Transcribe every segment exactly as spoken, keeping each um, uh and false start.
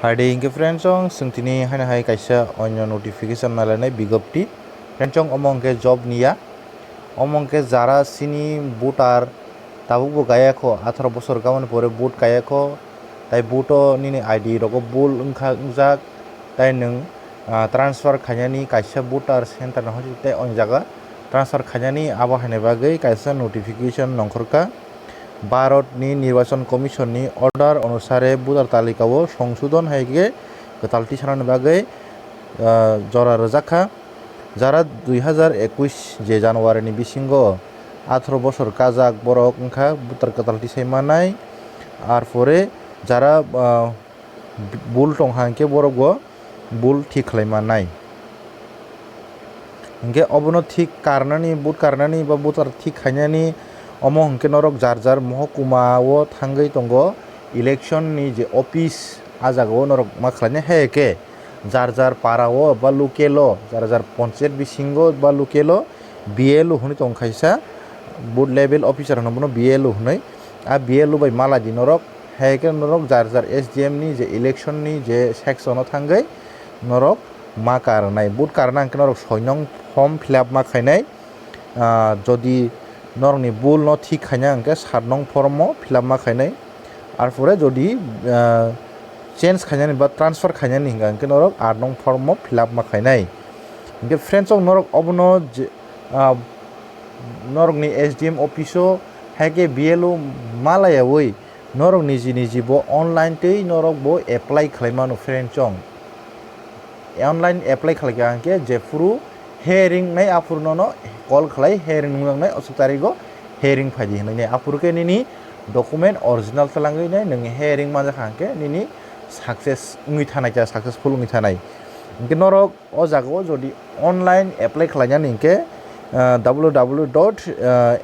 Adi hingke friends chong, chwng tini haino hai kaisa onyo notification nailainai bigopti. Friends chong, omo hingke job niya. Omo hingke jara sini voter tabuk bo gaya kho, atharo bosor gamani pore vote kaya kho, tai vote o nini I D rogo bul wngkha, wngjak, tai nwng, ah, transfer khainani kaisa voter center no hoite tai o jaga transfer khainani abo haini bagwi kaisa notification nongkhorkha. Bharat ni Nirbachan Commission ni order onusare voter talika o songsodon hai khe kwtal tisanani bagwi, ah, jora rwjak kha. Jara dui hazar ekush je January ni bisingo atharo bosor kajak borok wngkha voter kwtal tisai manai. Arpore jara, ah, bul tong hang khe borok bo bul thik khlai manai. Hingke obono thik karnani, vote karnani ba voter thik khainani omo hingke norok jar jar mohokuma o thangwi tongo, election ni je office, a jaga o norok ma khlainai. Hai khe jar jar para o ba local o, jar jar ponchayat bisingo ba local o B L O hwnwi tong khaisa, booth level officer hwno bono B L O hwnwi. A B L O bai malai di norok, hai khe norok jar jar S D M ni je election ni je section o thangwi norok ma karnai. Vote karna hwnkhe norok soi nong form fill up ma khainai. Ah, jodi norokni bul no thik khaina hwnkhe sat nong form o fill up ma khainai. Arpore jodi, ah, change khainani ba transfer khainani hwnkha hwnkhe norok aat nong form o fill up ma khainai. Hingke friends chong, norok obono je, ah, norokni S D M office o hai khe B L O ma layaui norok niji niji bo online tei norok bo apply khlai mano friends chong. Online apply khlai kha hwnkhe jephuru hearing nai aphuru nono call khlai, hearing nungnai aswk tarigo hearing phaidi hwnwi nai. Aphuru khe nini document original twlangwi nai nwng hearing manjakha hwnkhe nini success wngwi thanai, khe successful wngwi thanai. Hwnkhe norok o jaga o jodi online apply khlainani hwnkhe, ah, W W W dot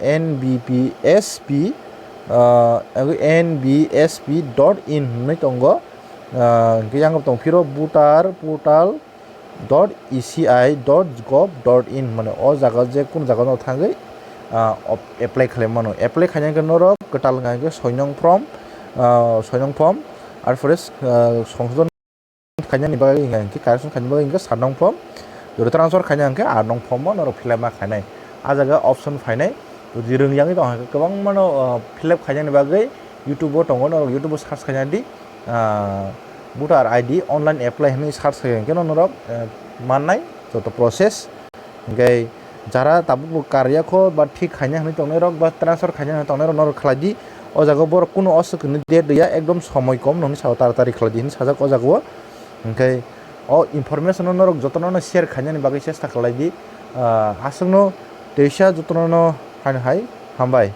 N B P S P, ah, N B S P dot in hwnwi tongo. Ah, hwnkhe yang tong phiro voter portal dot E C I dot gov dot in, mane o jaga je kun jaga no thangwi, ah, op-, apply khlai mano. Apply khaina hwnkhe norok kwtal wngkha hwnkhe soi nong form, ah, soi nong form, arpore, ah, songsodon khainani bagwi hwnkha hwnkhe, correction khainani bagwi hwnkhe sat nong form, jodi transfer khaina hwnkhe aat nong form o norok fill up ma khainai. A jaga option phainai, jodi rwngyangwi tong hwnkhe kwbangma no, ah, fill up khainani bagwi YouTube o tongo, norok YouTube o search khaina di, ah, voter I D online apply hwnwi search khai hwnkhe no norok, eh, mannai joto process. Hwnkhe jara tabuk bo karya kho ba thik khaina hwnwi tongnai rok ba transfer khaina hwnwi tongnai rok norok khlai di. O jaga borok kunu oswk hwnwi date rwya, ekdom somoi kom nokni saka taratari khlai di hwnwi sajak o jaga o. Hwnkhe o information no norok jotono no share khainani bagwi chesta khlai di. Ah, aswkno teisa jotono no haino hai hambai.